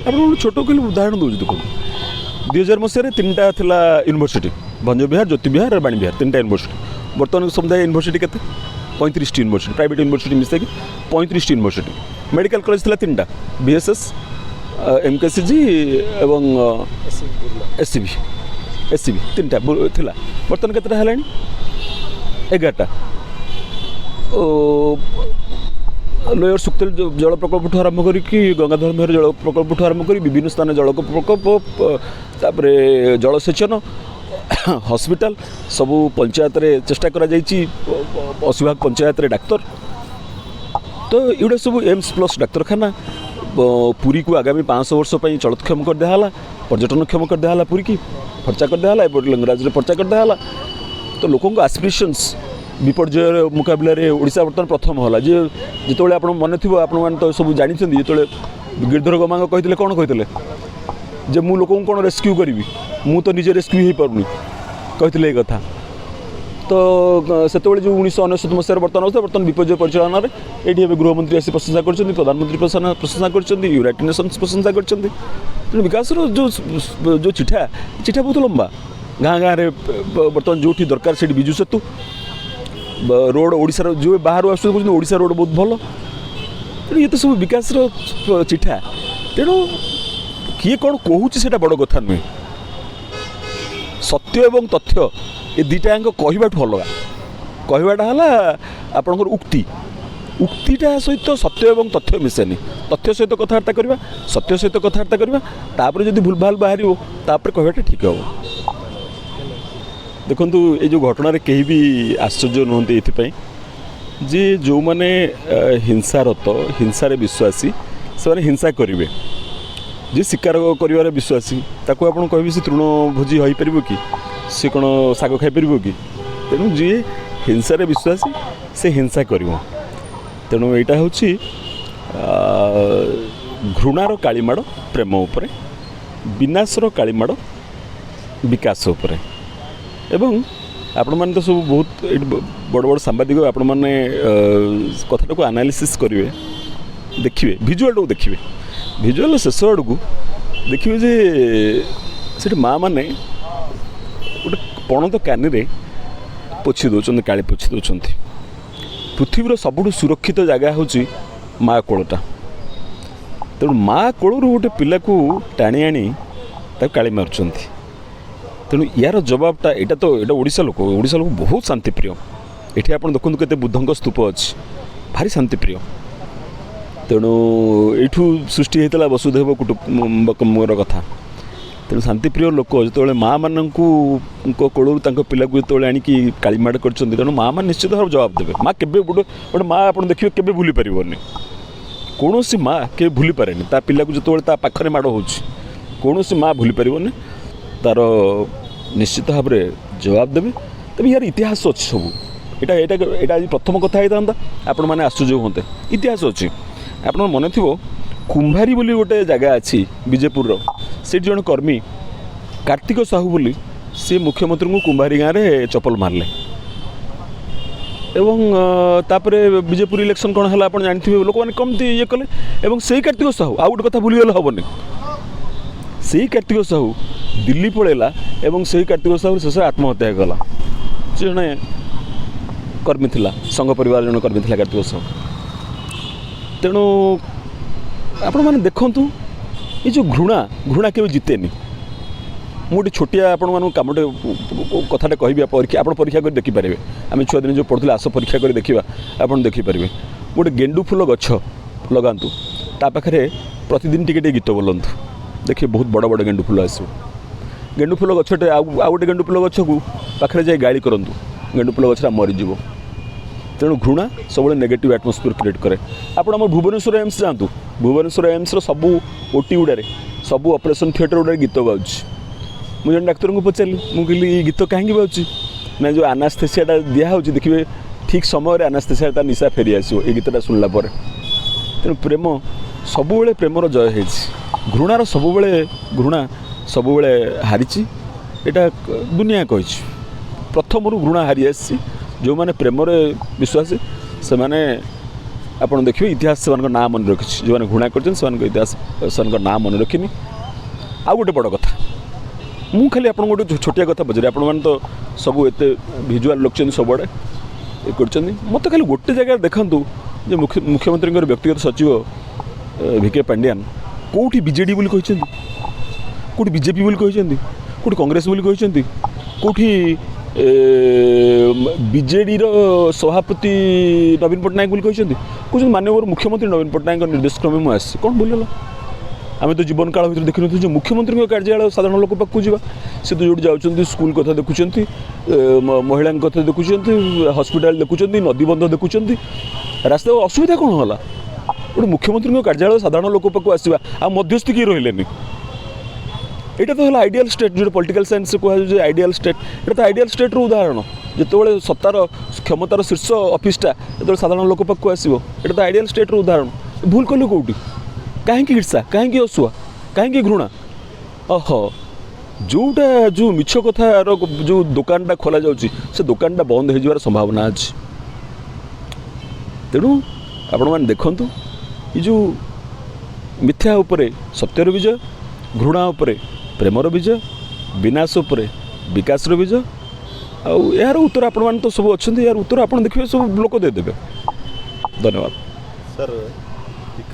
ଆପଣ ଗୋଟେ ଛୋଟ କହିଲେ ଉଦାହରଣ ଦେଉଛି ଦେଖନ୍ତୁ। 2000 ମସିହାରେ ତିନିଟା ଥିଲା ୟୁନିଭର୍ସିଟି, ଭଞ୍ଜବିହାର, ଜ୍ୟୋତିବିହାର, ବାଣୀବିହାର, ତିନିଟା ୟୁନିଭର୍ସିଟି। ବର୍ତ୍ତମାନ ସମୁଦାୟ ୟୁନିଭର୍ସିଟି କେତେ? 35ଟି ୟୁନିଭର୍ସିଟି, ପ୍ରାଇଭେଟ୍ ୟୁନିଭର୍ସିଟି ମିଶାଇକି 35ଟି ୟୁନିଭର୍ସିଟି। ମେଡ଼ିକାଲ କଲେଜ ଥିଲା ତିନିଟା, ବିଏସ୍ଏସ୍, ଏମ୍କେସିଜି ଏବଂ S C B. S C B ତିନିଟା ଥିଲା। ବର୍ତ୍ତମାନ କେତେଟା ହେଲାଣି? 11ଟା। ଲୋୟର ସୁକ୍ତେଲ ଜଳ ପ୍ରକଳ୍ପଠୁ ଆରମ୍ଭ କରିକି, ଗଙ୍ଗାଧର ମେହେର ଜଳ ପ୍ରକଳ୍ପଠୁ ଆରମ୍ଭ କରି ବିଭିନ୍ନ ସ୍ଥାନରେ ଜଳ ପ୍ରକଳ୍ପ, ତାପରେ ଜଳସେଚନ, ହସ୍ପିଟାଲ, ସବୁ ପଞ୍ଚାୟତରେ ଚେଷ୍ଟା କରାଯାଇଛି, 80 ଭାଗ ପଞ୍ଚାୟତରେ ଡାକ୍ତର। ତ ଏଗୁଡ଼ା ସବୁ ଏମ୍ସ ପ୍ଲସ୍ ଡାକ୍ତରଖାନା। ପୁରୀକୁ ଆଗାମୀ 500 ବର୍ଷ ପାଇଁ ଚଳକ୍ଷମ କରିଦିଆହେଲା, ପର୍ଯ୍ୟଟନକ୍ଷମ କରିଦିଆହେଲା, ପୁରୀକି ଫର୍ଚା କରିଦିଆହେଲା, ଏପଟେ ଲିଙ୍ଗରାଜରେ ଫର୍ଚା କରିଦିଆହେଲା। ତ ଲୋକଙ୍କ ଆସ୍ପିରେସନ୍ସ, ବିପର୍ଯ୍ୟୟର ମୁକାବିଲାରେ ଓଡ଼ିଶା ବର୍ତ୍ତମାନ ପ୍ରଥମ ହେଲା। ଯେ ଯେତେବେଳେ ଆପଣ ମନେ ଥିବ, ଆପଣମାନେ ତ ସବୁ ଜାଣିଛନ୍ତି, ଯେତେବେଳେ ଗିରିଧର ଗମାଙ୍ଗ କହିଥିଲେ, କ'ଣ କହିଥିଲେ ଯେ ମୁଁ ଲୋକଙ୍କୁ କ'ଣ ରେସ୍କ୍ୟୁ କରିବି, ମୁଁ ତ ନିଜେ ରେସ୍କ୍ୟୁ ହେଇପାରୁନି, କହିଥିଲେ ଏ କଥା। ତ ସେତେବେଳେ ଯେଉଁ 1999 ମସିହାରେ ବର୍ତ୍ତମାନ ଅବସ୍ଥା, ବର୍ତ୍ତମାନ ବିପର୍ଯ୍ୟୟ ପରିଚାଳନାରେ ଏଇଠି ଏବେ ଗୃହମନ୍ତ୍ରୀ ଆସି ପ୍ରଶଂସା କରିଛନ୍ତି, ପ୍ରଧାନମନ୍ତ୍ରୀ ପ୍ରଶଂସା କରିଛନ୍ତି, ୟୁନାଇଟେଡ୍ ନେସନ୍ସ ପ୍ରଶଂସା କରିଛନ୍ତି। ତେଣୁ ବିକାଶର ଯେଉଁ ଯେଉଁ ଚିଠା ଚିଠା ବହୁତ ଲମ୍ବା। ଗାଁ ଗାଁରେ ବର୍ତ୍ତମାନ ଯେଉଁଠି ଦରକାର ସେଇଠି ବିଜୁ ସେତୁ, ରୋଡ଼। ଓଡ଼ିଶାର ଯେଉଁ ବାହାରୁ ଆସୁଛନ୍ତି, କହୁଛନ୍ତି ଓଡ଼ିଶା ରୋଡ଼ ବହୁତ ଭଲ। ତେଣୁ ଇଏ ତ ସବୁ ବିକାଶର ଚିଠା। ତେଣୁ କିଏ କ'ଣ କହୁଛି ସେଇଟା ବଡ଼ କଥା ନୁହେଁ। ସତ୍ୟ ଏବଂ ତଥ୍ୟ ଏ ଦୁଇଟା ଯାକ କହିବାଠୁ ଅଲଗା। କହିବାଟା ହେଲା ଆପଣଙ୍କର ଉକ୍ତି। ଉକ୍ତିଟା ସହିତ ସତ୍ୟ ଏବଂ ତଥ୍ୟ ମିଶେନି। ତଥ୍ୟ ସହିତ କଥାବାର୍ତ୍ତା କରିବା, ସତ୍ୟ ସହିତ କଥାବାର୍ତ୍ତା କରିବା, ତାପରେ ଯଦି ଭୁଲଭାଲ ବାହାରିବ, ତାପରେ କହିବାଟା ଠିକ୍ ହେବ। ଦେଖନ୍ତୁ, ଏଇ ଯେଉଁ ଘଟଣାରେ କେହି ବି ଆଶ୍ଚର୍ଯ୍ୟ ନୁହନ୍ତି, ଏଥିପାଇଁ ଯେ ଯେଉଁମାନେ ହିଂସାରତ, ହିଂସାରେ ବିଶ୍ୱାସୀ, ସେମାନେ ହିଂସା କରିବେ। ଯିଏ ଶିକାର କରିବାରେ ବିଶ୍ୱାସୀ, ତାକୁ ଆପଣ କହିବେ ସେ ତୃଣଭୋଜୀ ହୋଇପାରିବ କି? ସେ କ'ଣ ଶାଗ ଖାଇପାରିବ କି? ତେଣୁ ଯିଏ ହିଂସାରେ ବିଶ୍ୱାସୀ, ସେ ହିଂସା କରିବ। ତେଣୁ ଏଇଟା ହେଉଛି ଘୃଣାର କାଳିମାଡ଼ ପ୍ରେମ ଉପରେ, ବିନାଶର କାଳିମାଡ଼ ବିକାଶ ଉପରେ। ଏବଂ ଆପଣମାନେ ତ ସବୁ ବହୁତ ଏଇଠି ବଡ଼ ବଡ଼ ସାମ୍ବାଦିକ। ଆପଣମାନେ କଥାଟାକୁ ଆନାଲିସିସ୍ କରିବେ, ଦେଖିବେ, ଭିଜୁଆଲଟାକୁ ଦେଖିବେ। ଭିଜୁଆଲ ଶେଷ ଆଡ଼କୁ ଦେଖିବେ ଯେ ସେଠି ମାଆ ମାନେ ଗୋଟେ ପଣତ କାନିରେ ପୋଛି ଦେଉଛନ୍ତି, କାଳି ପୋଛି ଦେଉଛନ୍ତି। ପୃଥିବୀର ସବୁଠୁ ସୁରକ୍ଷିତ ଜାଗା ହେଉଛି ମା କୋଳଟା। ତେଣୁ ମା କୋଳରୁ ଗୋଟେ ପିଲାକୁ ଟାଣି ଆଣି ତାକୁ କାଳି ମାରୁଛନ୍ତି। ତେଣୁ ୟାର ଜବାବଟା ଏଇଟା ତ ଏଇଟା ଓଡ଼ିଶା ଲୋକ, ଓଡ଼ିଶା ଲୋକ ବହୁତ ଶାନ୍ତିପ୍ରିୟ। ଏଠି ଆପଣ ଦେଖନ୍ତୁ କେତେ ବୁଦ୍ଧଙ୍କ ସ୍ତୂପ ଅଛି, ଭାରି ଶାନ୍ତିପ୍ରିୟ। ତେଣୁ ଏଇଠୁ ସୃଷ୍ଟି ହେଇଥିଲା ବସୁଧୈବ କୁଟୁମ୍ବକମର କଥା। ତେଣୁ ଶାନ୍ତିପ୍ରିୟ ଲୋକ ଯେତେବେଳେ ମାଆ ମାନଙ୍କୁ ଙ୍କ କୋଳରୁ ତାଙ୍କ ପିଲାକୁ ଯେତେବେଳେ ଆଣିକି କାଳିମାଡ଼ କରିଛନ୍ତି, ତେଣୁ ମାଆ ମାନେ ନିଶ୍ଚିତ ଭାବେ ଜବାବ ଦେବେ। ମା କେବେ ଗୋଟେ ଗୋଟେ ମା ଆପଣ ଦେଖିବେ କେବେ ଭୁଲି ପାରିବନି। କୌଣସି ମା କେବେ ଭୁଲି ପାରେନି ତା ପିଲାକୁ ଯେତେବେଳେ ତା ପାଖରେ ମାଡ଼ ହେଉଛି। କୌଣସି ମା ଭୁଲି ପାରିବନି ତାର, ନିଶ୍ଚିତ ଭାବରେ ଜବାବ ଦେବେ। ତେବେ ୟାର ଇତିହାସ ଅଛି ସବୁ। ଏଇଟା ଏଇଟା ଏଇଟା ଆଜି ପ୍ରଥମ କଥା ହେଇଥାନ୍ତା, ଆପଣମାନେ ଆଶ୍ଚର୍ଯ୍ୟ ହୁଅନ୍ତେ। ଇତିହାସ ଅଛି। ଆପଣଙ୍କ ମନେ ଥିବ, କୁମ୍ଭାରୀ ବୋଲି ଗୋଟେ ଜାଗା ଅଛି ବିଜେପୁରର, ସେଇଠି ଜଣେ କର୍ମୀ କାର୍ତ୍ତିକ ସାହୁ ବୋଲି, ସିଏ ମୁଖ୍ୟମନ୍ତ୍ରୀଙ୍କୁ କୁମ୍ଭାରୀ ଗାଁରେ ଚପଲ ମାରିଲେ ଏବଂ ତାପରେ ବିଜେପୁର ଇଲେକ୍ସନ୍ କ'ଣ ହେଲା ଆପଣ ଜାଣିଥିବେ, ଲୋକମାନେ କେମିତି ଇଏ କଲେ। ଏବଂ ସେଇ କାର୍ତ୍ତିକ ସାହୁ, ଆଉ ଗୋଟେ କଥା ଭୁଲିଗଲେ ହେବନି, ସେଇ କାର୍ତ୍ତିକ ସାହୁ ଦିଲ୍ଲୀ ପଳେଇଲା ଏବଂ ସେଇ କାର୍ତ୍ତିକ ସାହୁ ଶେଷରେ ଆତ୍ମହତ୍ୟା କଲା। ସେ ଜଣେ କର୍ମୀ ଥିଲା, ସଂଘ ପରିବାର ଜଣେ କର୍ମୀ ଥିଲା କାର୍ତ୍ତିକ ସାହୁ। ତେଣୁ ଆପଣମାନେ ଦେଖନ୍ତୁ, ଏ ଯେଉଁ ଘୃଣା, ଘୃଣା କେବେ ଜିତେନି। ମୁଁ ଗୋଟେ ଛୋଟିଆ ଆପଣମାନଙ୍କୁ କାମଟେ, କଥାଟେ କହିବି, ପରୀକ୍ଷା, ଆପଣ ପରୀକ୍ଷା କରି ଦେଖିପାରିବେ। ଆମେ ଛୁଆଦିନେ ଯେଉଁ ପଢ଼ୁଥିଲେ, ଆସ ପରୀକ୍ଷା କରି ଦେଖିବା, ଆପଣ ଦେଖିପାରିବେ। ଗୋଟେ ଗେଣ୍ଡୁ ଫୁଲ ଗଛ ଲଗାନ୍ତୁ, ତା ପାଖରେ ପ୍ରତିଦିନ ଟିକେ ଟିକେ ଗୀତ ବୋଲନ୍ତୁ, ଦେଖିବେ ବହୁତ ବଡ଼ ବଡ଼ ଗେଣ୍ଡୁ ଫୁଲ ଆସିବ। ଗେଣ୍ଡୁ ଫୁଲ ଗଛଟେ ଆଉ ଆଉ ଗୋଟେ ଗେଣ୍ଡୁ ଫୁଲ ଗଛକୁ ପାଖରେ ଯାଇ ଗାଳି କରନ୍ତୁ, ଗେଣ୍ଡୁ ଫୁଲ ଗଛଟା ମରିଯିବ। ତେଣୁ ଘୃଣା ସବୁବେଳେ ନେଗେଟିଭ୍ ଆଟମୋସ୍ଫିୟର କ୍ରିଏଟ୍ କରେ। ଆପଣ ଆମ ଭୁବନେଶ୍ୱର ଏମ୍ସ ଯାଆନ୍ତୁ, ଭୁବନେଶ୍ୱର ଏମ୍ସର ସବୁ ଓଟି ଗୁଡ଼ାରେ, ସବୁ ଅପରେସନ୍ ଥିଏଟର ଗୁଡ଼ାରେ ଗୀତ ଗାଉଛି। ମୁଁ ଜଣେ ଡାକ୍ତରଙ୍କୁ ପଚାରିଲି, ମୁଁ କହିଲି, ଏଇ ଗୀତ କାହିଁକି ବାଜୁଛି? ନା, ଯେଉଁ ଆନାସ୍ଥେସିଆଟା ଦିଆହେଉଛି, ଦେଖିବେ ଠିକ୍ ସମୟରେ ଆନାସ୍ଥେସିଆ ତା ନିଶା ଫେରି ଆସିବ ଏଇ ଗୀତଟା ଶୁଣିଲା ପରେ। ତେଣୁ ପ୍ରେମ ସବୁବେଳେ, ପ୍ରେମର ଜୟ ହେଇଛି। ଘୃଣାର ସବୁବେଳେ, ଘୃଣା ସବୁବେଳେ ହାରିଛି। ଏଇଟା ଦୁନିଆ କହିଛି। ପ୍ରଥମରୁ ଘୃଣା ହାରି ଆସିଛି। ଯେଉଁମାନେ ପ୍ରେମରେ ବିଶ୍ୱାସୀ, ସେମାନେ ଆପଣ ଦେଖିବେ, ଇତିହାସ ସେମାନଙ୍କ ନାଁ ମନେ ରଖିଛି। ଯେଉଁମାନେ ଘୃଣା କରିଛନ୍ତି, ସେମାନଙ୍କ ଇତିହାସ ସେମାନଙ୍କ ନାଁ ମନେ ରଖିନି। ଆଉ ଗୋଟେ ବଡ଼ କଥା, ମୁଁ ଖାଲି ଆପଣଙ୍କୁ ଗୋଟେ ଛୋଟିଆ କଥା ପଚାରି, ଆପଣମାନେ ତ ସବୁ ଏତେ ଭିଜୁଆଲ୍ ରଖିଛନ୍ତି, ସବୁଆଡ଼େ ଏ କରୁଛନ୍ତି। ମୋତେ ଖାଲି ଗୋଟେ ଜାଗାରେ ଦେଖନ୍ତୁ ଯେ ମୁଖ୍ୟମନ୍ତ୍ରୀଙ୍କର ବ୍ୟକ୍ତିଗତ ସଚିବ ଭି କେ ପାଣ୍ଡିଆନ କେଉଁଠି ବିଜେଡ଼ି ବୋଲି କହିଛନ୍ତି, କେଉଁଠି ବିଜେପି ବୋଲି କହିଛନ୍ତି, କେଉଁଠି କଂଗ୍ରେସ ବୋଲି କହିଛନ୍ତି, କେଉଁଠି ବିଜେଡ଼ିର ସଭାପତି ନବୀନ ପଟ୍ଟନାୟକ ବୋଲି କହିଛନ୍ତି? କହୁଛନ୍ତି, ମାନ୍ୟବର ମୁଖ୍ୟମନ୍ତ୍ରୀ ନବୀନ ପଟ୍ଟନାୟକଙ୍କ ନିର୍ଦ୍ଦେଶ କ୍ରମେ ମୁଁ ଆସିଛି। କ'ଣ ଭୁଲ ହେଲା? ଆମେ ତ ଜୀବନ କାଳ ଭିତରେ ଦେଖିନଥିଲୁ ଯେ ମୁଖ୍ୟମନ୍ତ୍ରୀଙ୍କ କାର୍ଯ୍ୟାଳୟ ସାଧାରଣ ଲୋକ ପାଖକୁ ଯିବା। ସେ ତ ଯେଉଁଠି ଯାଉଛନ୍ତି, ସ୍କୁଲ କଥା ଦେଖୁଛନ୍ତି, ମହିଳାଙ୍କ କଥା ଦେଖୁଛନ୍ତି, ହସ୍ପିଟାଲ ଦେଖୁଛନ୍ତି, ନଦୀବନ୍ଧ ଦେଖୁଛନ୍ତି, ରାସ୍ତା। ଅସୁବିଧା କ'ଣ ହେଲା? ଗୋଟେ ମୁଖ୍ୟମନ୍ତ୍ରୀଙ୍କ କାର୍ଯ୍ୟାଳୟ ସାଧାରଣ ଲୋକ ପାଖକୁ ଆସିବା, ଆଉ ମଧ୍ୟସ୍ଥି କିଏ ରହିଲେନି। ଏଇଟା ତ ହେଲା ଆଇଡ଼ିଆଲ ଷ୍ଟେଟ୍, ଯେଉଁଟା ପଲିଟିକାଲ ସାଇନ୍ସରେ କୁହାଯାଉଛି ଆଇଡ଼ିଆଲ ଷ୍ଟେଟ୍। ଏଇଟା ତ ଆଇଡ଼ିଆଲ ଷ୍ଟେଟ୍ର ଉଦାହରଣ। ଯେତେବେଳେ ସତ୍ତାର, କ୍ଷମତାର ଶୀର୍ଷ ଅଫିସଟା ଯେତେବେଳେ ସାଧାରଣ ଲୋକ ପାଖକୁ ଆସିବ, ଏଇଟା ତ ଆଇଡ଼ିଆଲ ଷ୍ଟେଟ୍ର ଉଦାହରଣ। ଭୁଲ କଲୁ କେଉଁଠି? କାହିଁକି ଈର୍ଷା? କାହିଁକି ଅସୂୟା? କାହିଁକି ଘୃଣା? ଓହୋ, ଯେଉଁ ମିଛ କଥାର ଯେଉଁ ଦୋକାନଟା ଖୋଲା ଯାଉଛି, ସେ ଦୋକାନଟା ବନ୍ଦ ହେଇଯିବାର ସମ୍ଭାବନା ଅଛି। ତେଣୁ ଆପଣମାନେ ଦେଖନ୍ତୁ, ଏ ଯେଉଁ ମିଥ୍ୟା ଉପରେ ସତ୍ୟର ବିଜୟ, ଘୃଣା ଉପରେ ପ୍ରେମର ବିଜୟ, ବିନାଶ ଉପରେ ବିକାଶର ବିଜୟ। ଆଉ ଏହାର ଉତ୍ତର ଆପଣମାନେ ତ ସବୁ ଅଛନ୍ତି, ଏହାର ଉତ୍ତର ଆପଣ ଦେଖିବେ, ସବୁ ଲୋକ ଦେଇଦେବେ। ଧନ୍ୟବାଦ। ସାର୍।